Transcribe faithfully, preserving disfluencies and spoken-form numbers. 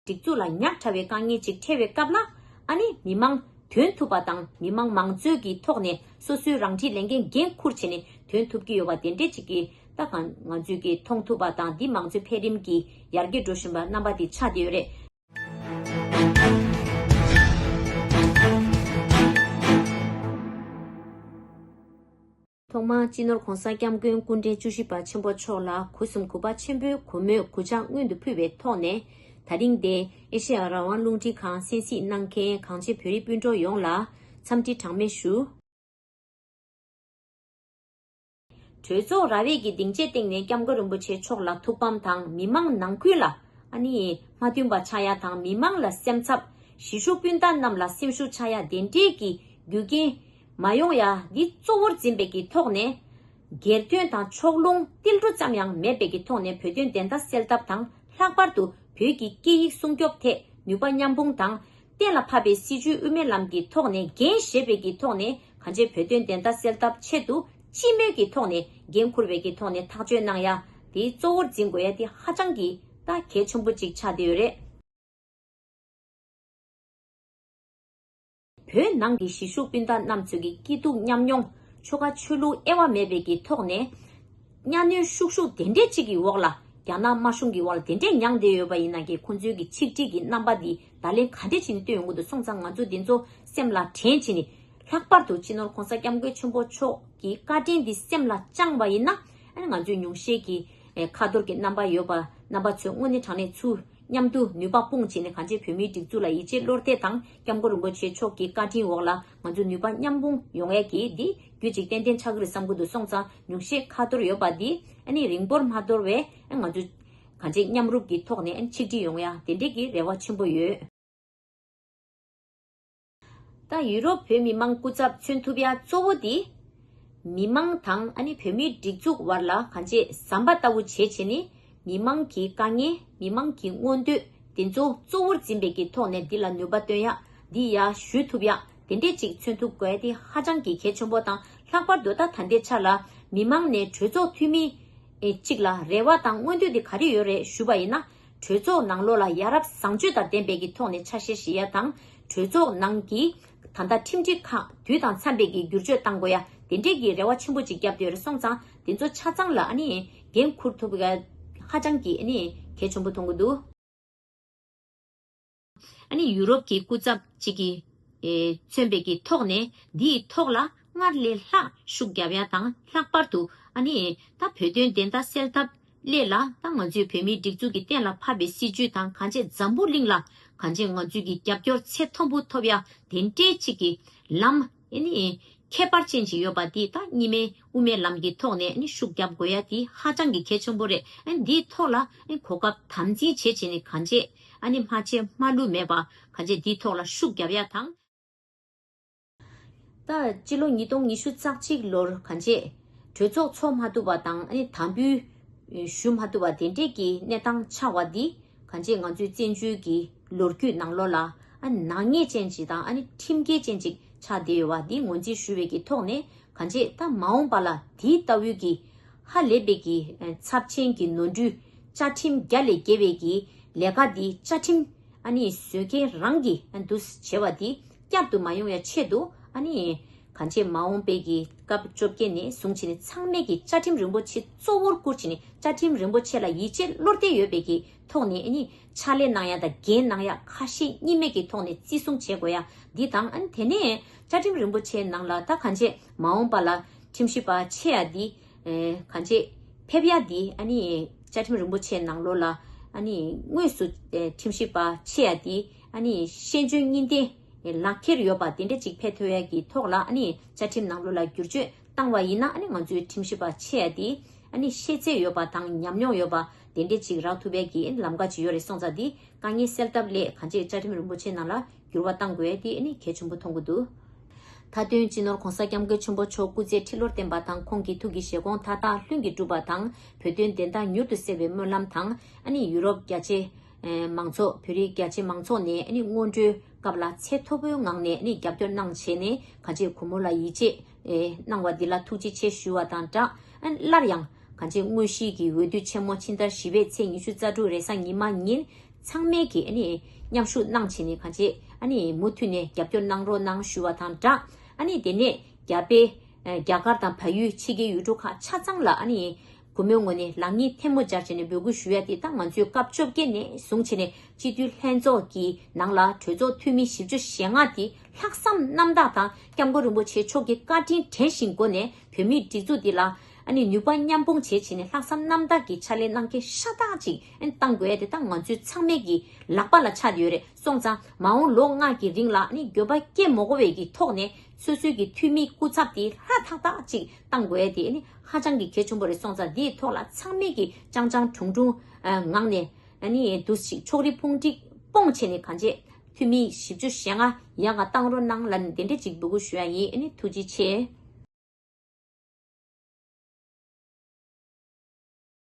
སྒྲིག་འཛུགས་ལ་ཉག་ཕྲ་བའི་དཀའ་ངལ་ཅིག་འཕྲད་པའི་སྐབས་ལ། ཨ་ནི་མི་མང་དོན་ཐུབ་པ་དང་མི་མང་མང་གཙོའི་གི་ཐོག་ནས་སོ་སོའི་རང་འཁྲིའི་ལས་འགན་འགན་འཁུར་བྱས་ནས་དོན་ཐུབ་ཀྱི་ཡོད་པ་དེ་འདྲས་ཅིག་གི་ད་གང་ང་ཚོས་ཀྱི་མཐོང་ཐུབ་པ་དང་འདི་མང་གཙོའི་འཕེལ་རིམ་གྱི་ཡར་རྒྱས་འགྲོ་བཞིན་པ་རྣམ་པ་དེ་ཆགས་བསྡད་ཡོད་རེད། ཐོག་མར་སྤྱི་ནོར་༧གོང་ས་༧སྐྱབས་མགོན་སྐུ་ཕྲེང་བཅུ་བཞི་པ་ཆེན་པོ་མཆོག་ལ་སྒོ་གསུམ་གུས་པ་ཆེན་པོས་གུས་མོས་གུས་ཕྱག་སྔོན་དུ་ཕུལ་བའི་ཐོག་ནས། ད་རིང་འདིར་ཨེ་ཤེ་ཡ་རང་དབང་རླུང་འཕྲིན་ཁང་གསན་གཟིགས་གནང་མཁན་གངས་ཅན་བོད་རིགས་སྤུན་གྲོགས་ཡོངས་ལ་འཚམས་འདྲི་གྲངས་མེད་ཞུ། གྲོས་ཚོགས་ར་བས་ཀྱི་སྡིངས་ཆའི་སྟེང་ནས་སྐྱབས་མགོན་རིན་པོ་ཆེ་མཆོག་ལ་ཐུགས་ཕམ་དང་མི་མང་ནང་ཁུལ་ལ་ཨ་ནི་མ་མཐུན་པ་ཆགས་ཡ་དང་མི་མང་ལ་སེམས་འཚབ། གཞིས་བཞུགས་སྤུན་ཟླ་རྣམས་ལ་སེམས་ཤུགས་ཆག་ཡ་དེ་འདྲའི་གི་རྒྱུ་རྐྱེན་མ་ཡོང་ཡ་འདི་གཙོ་བོར་འཛིན་པའི་གི་ཐོག་ནས། སྒེར་དོན་དང་ཕྱོགས་ལྷུང་ཏིལ་འབྲུ་ཙམ་ཡང་མེད་པའི་གི་ཐོག་ནས་བོད་དོན་བདེན་མཐའ་གསལ་ཐབས་དང་ལྷག་པར་དུ་བོད་ཀྱི་སྐད་ཡིག་སྲུང་སྐྱོབ་ཐད་ནུས་པ་མཉམ་སྤུངས་དང་། གཏན་ལ་ཕབ་པའི་སྲིད་བྱུས་དབུ་མའི་ལམ་གྱི་ཐོག་ནས་འགན་བཞེས་པའི་གི་ཐོག་ནས་གང་ཅི་བོད་དོན་བདེན་མཐའ་གསལ་ཐབས་ཆེད་དུ་སྤྱི་མོས་ཀྱི་ཐོག་ནས་འགན་འཁུར་བའི་གི་ཐོག་ནས་ཐག་གཅོད་གནང་ཡ་དེ་གཙོ་བོར་འཛིན་དགོས་ཡ་དེ་ཧ་ཅང་གི་ད་གལ་ཆེན་པོ་ཅིག་ཆགས་བསྡད་ཡོད་རེད། བོད་ནང་གི་གཞིས་བཞུགས་སྤུན་ཟླ་རྣམ་ཚོས་ཀྱི་སྐྱིད་སྡུག་མཉམ་མྱོང་ཆོལ་ཁ་ཆོས་ལུགས་དབྱེ་བ་མེད་པའི་གི་ཐོག་ནས། གཉའ་གནོན་ཤུགས་ཤུགས་དེ་འདྲས་གཅིག་གི་འོག་ལ་རྒྱ་ནག་དམར་གཞུང་གི་འོག་ལ་དེ་འདྲས་མྱངས་བསྡད་ཡོད་པ་ཡིན་ན་གི་ཁོང་ཚོའི་གི་ཆིག་སྒྲིལ་གྱི་རྣམ་པ་འདི་བརྡ་ལན་ག་འདྲས་བྱས་ནས་སྟོན་ཡོང་གི་འདུག་སོང་ཙང་ང་ཚོ་འདི་ཚོ་སེམས་ལ་དྲན་བྱས་ནས་ལྷག་པར་དུ་སྤྱི་ནོར་༧གོང་ས་༧སྐྱབས་མགོན་ཆེན་པོ་མཆོག་གི་བཀའ་དྲིན་འདི་སེམས་ལ་བཅངས་པ་ཡིན་ན་ཨ་ནི་ང་ཚོའི་ཉུང་ཤས་ཀྱི་ཁ་ཐོར་གྱི་རྣམ་པ་ཡོད་པ་རྣམ་པ་ཚོས་དངོས་གནས་དྲང་གནས་ཚུར། མཉམ་དུ་ནུས་པ་སྤུངས་བྱས་ནས་གང་ཅི་བོད་མིའི་སྒྲིག་འཛུགས་ལ་ཡིད་ཆེས་བློ་གཏད་དང་སྐྱབས་མགོན་རིན་པོ་ཆེ་མཆོག་གི་བཀའ་དྲིན་འོག་ལ་ང་ཚོ་ནུས་པ་མཉམ་སྤུངས་ཡོང་ཡས་ཀྱི་འདི་རྒྱུ་གཅིག་ཏན་ཏན་ཆགས་ཀྱི་རེད་བསམ་གྱི་འདུག་སོང་ཙང་ཉུང་ཤས་ཁ་ཐོར་ཡོད་པ་འདི་ཨ་ནི་རིང་པོར་མ་འདོར་བས་ང་ཚོ་གང་ཅི་མཉམ་རུབ་ཀྱི་ཐོག་ནས་ཨ་ནི་ཆིག་སྒྲིལ་ཡོང་ཡ་དེ་འདྲས་ཀྱི་རེ་བ་ཆེན་པོ་ཡོད། ད་ཡུ་རོབ་བོད་མི་མང་སྐུ་ཚབ་མཚོན་ཐུབ་ཡ་གཙོ་བོ་དེ། མི་མང་དང་ཨ་ནི་བོད་མིའི་སྒྲིག་འཛུགས་བར་ལ་གང་ཅི་ཟམ་པ་ལྟ་བུ་བྱེད་བྱེད་ནི། མི་མང་གི་དཀའ་ངལ་མི་མང་གི་མངོན་འདོད་དེ་ཚོ་གཙོ་བོར་འཛིན་པའི་གི་ཐོག་ནས་འདི་ལ་ནུས་པ་བཏོན་ཡ་འདི་ཡ་ཞུ་ཐུབ་ཡ་དེ་འདྲས་ཅིག་མཚོན་ཐུབ་དགོས་ཡ་དེ་ཧ་ཅང་གི་གལ་ཆེན་པོ་དང་ལྷག་པར་དུ་ད་ད་ལྟའི་ཆ་ལ་མི་མང་ནས་གྲོས་ཚོགས་འཐུས་མི་ཨེ་གཅིག་ལ་རེ་བ་དང་མངོན་འདོད་དེ་ག་རེ་ཡོད་རེད་ཞུ་བ་ཡིན་ན། གྲོས་ཚོགས་ནང་ལོགས་ལ་ཡ་རབས་བཟང་སྤྱོད་དང་ལྡན་པའི་གི་ཐོག་ནས་ཆ་ཤས་བཞེས་ཡ་དང་། གྲོས་ཚོགས་ནང་གི་ད་ལྟ་ཁྲིམས་སྒྲིག་ཁག་དུས་དང་འཚམ་པའི་གི་བསྒྱུར་བཅོས་གཏང་དགོས་ཡ་དེ་འདྲས་ཀྱི་རེ་བ་ཆེན་པོ་ཅིག་བརྒྱབ་བསྡད་ཡོད་རེད་སོང་ཙང་དེ་ཚོ་ཆ་ཚང་ལ་ཨ་ནི་འགན་འཁུར་ཐུབ་ཡ་ཧ་ཅང་གི་ཨ་ནི་གལ་ཆེན་པོ་མཐོང་གི་འདུག་ཨ་ནི་ཡུ་རོབ་ཀྱི་སྐུ་ཚབ་ཅིག་གིས་ཨེ་མཚོན་པའི་གི་ཐོག་ནས་འདིའི་ཐོག་ལ་སྔར་ལས་ལྷག་ཤུགས་རྒྱབ་ཡ་དང་ལྷག་པར་དུ་ཨ་ནི་ད་བོད་དོན་བདེན་མཐའ་གསལ་ཐབས་སླད་ལ་ད་ང་ཚོའི་བོད་མིའི་སྒྲིག་འཛུགས་ཀྱི་གཏན་ལ་ཕབ་པའི་སྲིད་བྱུས་དང་གང་ཅི་འཛམ་བུ་གླིང་ལ་གང་ཅི་ང་ཚོའི་གི་རྒྱབ་སྐྱོར་ཚད་མཐོན་པོ་ཐོབ་ཡ་དེ་འདྲའི་ཅིག་གི་ལམ་ཨ་ནི་ཁྱད་པར་ཅན་ཅིག་ཡོད་པ་འདི་ད་གཉིས་སྨན་དབུ་མའི་ལམ་གྱི་ཐོག་ནས་ཨ་ནི་ཤུགས་རྒྱབ་དགོས་ཡ་དེ་ཧ་ཅང་གི་གལ་ཆེན་པོ་རེད། ཨ་ནི་འདིའི་ཐོག་ལ་ཨ་ནི་གོ་སྐབས་དམ་འཛིན་བྱེད་བྱེད་ནས་གང་ཅི་ཨ་ནི་མ་བྱེད་མ་ལུས་མེད་པ་གང་ཅི་འདིའི་ཐོག་ལ་ཤུགས་རྒྱབ་ཡ་དང་། ད་སྤྱི་ལོ་ཉིས་སྟོང་ཉི་ཤུ་རྩ་གཅིག་ལོར་གང་ཅི་གྲོས་ཚོགས་ཚོགས་མ་ཐུབ་པ་དང་ཨ་ནི་དམ་འབུལ་ཞུ་མ་ཐུབ་པ་དེ་འདྲས་ཀྱི་གནས་སྟངས་ཆགས་པ་འདི་གང་ཅི་ང་ཚོའི་བཙན་བྱོལ་གྱི་ལོ་རྒྱུས་ནང་ལོགས་ལ་ཨ་ནི་ནག་ཉེས་ཅན་ཅིག་དང་ཨ་ནི་ཁྲིམས་འགལ་ཅན་ཅིག་ཆགས་བསྡད་ཡོད་པ་འདི་ངོས་འཛིན་ཞུ་བའི་གི་ཐོག་ནས་གང་ཅི་ད་མ་འོངས་པ་ལ་དེའི་ལྟ་བུའི་གི་ཧ་ལས་པའི་གི་ཚབས་ཆེན་གྱི་ནོར་འཁྲུལ་བཅའ་ཁྲིམས་བརྒྱ་ལས་བརྒལ་བའི་གི་ལས་ཀ་འདི་བཅའ་ཁྲིམས་ཨ་ནི་བཟོ་མཁན་རང་གིས་ཨ་འདུ་བྱས་པ་འདི་བསྐྱར་དུ་མ་ཡོང་ཡ་ཆེད་དུ་ཨ་ནི་གང་ཅི་མ་འོངས་པའི་གི་སྐབས་བཅོ་བརྒྱད་ནས་བཟུང་བྱས་ནས་ཚང་མས་གི་བཅའ་ཁྲིམས་རིན་པོ་ཆེ་གཙོ་བོར་བཀུར་བྱས་ནས་བཅའ་ཁྲིམས་རིན་པོ་ཆེ་ལ་ཡིད་ཆེས་བློ་གཏད་ཡོད་པའི་གི་ཐོག་ནས་ཨ་ནི་ཕྱག་ལས་གནང་ཡ་དང་འགན་གནང་ཡ་ཁ་ཞེ་གཉིས་མེད་ཀྱི་ཐོག་ནས་བརྩི་སྲུང་བྱེད་དགོས་ཡ་འདི་དང་ཨ་ནི་དེ་ནས་བཅའ་ཁྲིམས་རིན་པོ་ཆེའི་ནང་ལ་ད་གང་ཅི་མ་འོངས་པ་ལ་ཁྲིམས་ཞིབ་པ་ཆེ་ཡ་འདི་ཨེ་གང་ཅི་ཕེབས་ཡ་འདི་ཨ་ནི་བཅའ་ཁྲིམས་རིན་པོ་ཆེའི་ནང་ལོགས་ལ་ཨ་ནི་དངོས་སུ་ཨེ་ཁྲིམས་ཞིབ་པ་ཆེ་ཡ་འདི་ཨ་ནི་ཤེས་འཇོན་གཉིས་ལྡན་ལག་ཁྱེར་ཡོད་པ་དེ་འདྲ་ཅིག་ཕེབས་ཐུབ་ཡ་གི་ཐོག་ལ་ཨ་ནི་བཅའ་ཁྲིམས་ནང་ལོགས་ལ་བསྒྱུར་བཅོས་བཏང་བ་ཡིན་ན་ཨ་ནི་ང་ཚོའི་ཁྲིམས་ཞིབ་པ་ཆེ་ཡ་འདི་ཨ་ནི་ཤེས་ཚད་ཡོད་པ་དང་ཉམས་མྱོང་ཡོད་པ་དེ་འདྲ་ཅིག་རག་ཐུབ་ཡ་གི་ཨ་ནི་ལམ་ཁ་ཅིག་ཡོད་རེད་སོང་ཙང་འདི་དཀའ་ངལ་སེལ་ཐབས་སླད་གང་ཅི་བཅའ་ཁྲིམས་རིན་པོ་ཆེ་ནང་ལ་འགྱུར་བ་གཏང་དགོས་ཡ་དེ་ཨ་ནི་གལ་ཆེན་པོ་མཐོང་གི་འདུག་མཐའ་དོན་སྤྱི་ནོར་༧གོང་ས་༧སྐྱབས་མགོན་ཆེན་པོ་མཆོག་སྐུ་ཚེ་ཁྲི་ལོར་བརྟན་པ་དང་ཁོང་གི་ཐུགས་ཀྱི་བཞེད་དགོངས་མཐའ་དག་ལྷུན་གྱིས་གྲུབ་པ་དང་བོད་དོན་བདེན་མཐའ་མྱུར་དུ་གསལ་བའི་སྨོན་ལམ་དང་ཨ་ནི་ཡུ་རོབ་རྒྱ་ཆེ་མང་ཚོགས་བོད་རིགས་རྒྱ་ཆེ་མང་ཚོགས་ནས་ཨ་ནི་སྔོན་འགྲོའི་སྐབས་ལ་ཚད་མཐོ་པོའི་ངང་ནས་ཨ་ནི་རྒྱབ་སྐྱོར་གནང་བྱས་ནས་གང་ཅི་གུས་མོ་ལ་ཡིད་ཆེས་གནང་བ་འདི་ལ་ཐུགས་རྗེ་ཆེ་ཞུ་བ་དང་སྦྲགས་ཨ་ནི་སླར་ཡང་གང་ཅི་དངོས་གཞིའི་གི་འོས་བསྡུ་ཆེན་མོ་ཕྱི་ཟླ་བཞི་པའི་ཚེས་ཉི་ཤུ་རྩ་དྲུག་རེས་གཟའ་ཉི་མ་ཉིན། ཚང་མས་ཀྱིས་ཨ་ནི་མཉམ་ཞུགས་གནང་བྱས་ནས་གང་བྱེད་ཨ་ནི་མུ་མཐུད་ནས་རྒྱབ་སྐྱོར་གནང་རོགས་གནང་ཞུ་བ་དང་སྦྲགས། ཨ་ནི་དེ་ནས་རྒྱ་དཔེ་རྒྱ་གར་དང་བལ་ཡུལ་ཕྱི་རྒྱལ་ཡུལ་གྲུ་ཁག་ཆ་ཚང་ལ་ཨ་ནི་སྒོར་མོའི་ངོས་ནས་ལག་གཉིས་ཐལ་མོ་སྦྱར་བྱས་ནས་འབོད་སྐུལ་ཞུ་ཡ་དེ་ད་ང་ཚོས་སྐབས་བཅོ་བརྒྱད་ནས་བཟུང་བྱས་ནས་སྤྱི་འཐུས་ལྷན་ཚོགས་ཀྱི་ནང་ལ་གྲོས་ཚོགས་འཐུས་མི་བཞི་བཅུ་ཞེ་ལྔ་དེ་ལྷག་བསམ་རྣམ་དག་དང་སྐྱབས་མགོན་རིན་པོ་ཆེ་མཆོག་གི་བཀའ་དྲིན་དྲན་བཞིན་སྒོ་ནས་བོད་མིའི་སྒྲིག་འཛུགས་འདི་ལ་ཨ་ནི་ནུས་པ་མཉམ་སྤུངས་བྱེད་བྱས་ནས་ལྷག་བསམ་རྣམ་དག་གི་ཕྱག་ལས་གནང་མཁན་ཤ་སྟག་ཅིག་ཨ་ནི་བཏང་དགོས་ཡ་དེ་ད་ང་ཚོའི་ཚང་མའི་གི་ལག་པ་ལ་ཆགས་ཡོད་རེད། སོང་ཙང་མ་འོངས་ལོ་ལྔ་གི་རིང་ལ་ཨ་ནི་འགྱོད་པ་སྐྱེ་མ་དགོས་པའི་གི་ཐོག་ནས་སོ་སོའི་གི་འཐུས་མི་སྐུ་ཚབ་དེ་ཧྲ་ཐག་ཐག་ཅིག་བཏང་དགོས་ཡ་དེ་ཨ་ནི་ཧ་ཅང་གི་གལ་ཆེན་པོ་རེད། སོང་ཙང་འདིའི་ཐོག་ལ་ཚང་མས་གི་ཅང་ཅང་གྲུང་གྲུང་ངང་ནས་ཨ་ནི་འདུག་ཅིག་ཕྱོགས་རིས་ཕུང་ཁྲིག་སྤོང་བྱས་ནས་གང་བྱེད་འཐུས་མི་བཞི་བཅུ་ཞེ་ལྔ་ཡག་ག་བཏང་རོགས་གནང་ལབ་ནས་དེ་འདྲས་ཅིག་འབོད་སྐུལ་ཞུ་ཡ་ཡིན། ཨ་ནི་ཐུགས་རྗེ་ཆེ།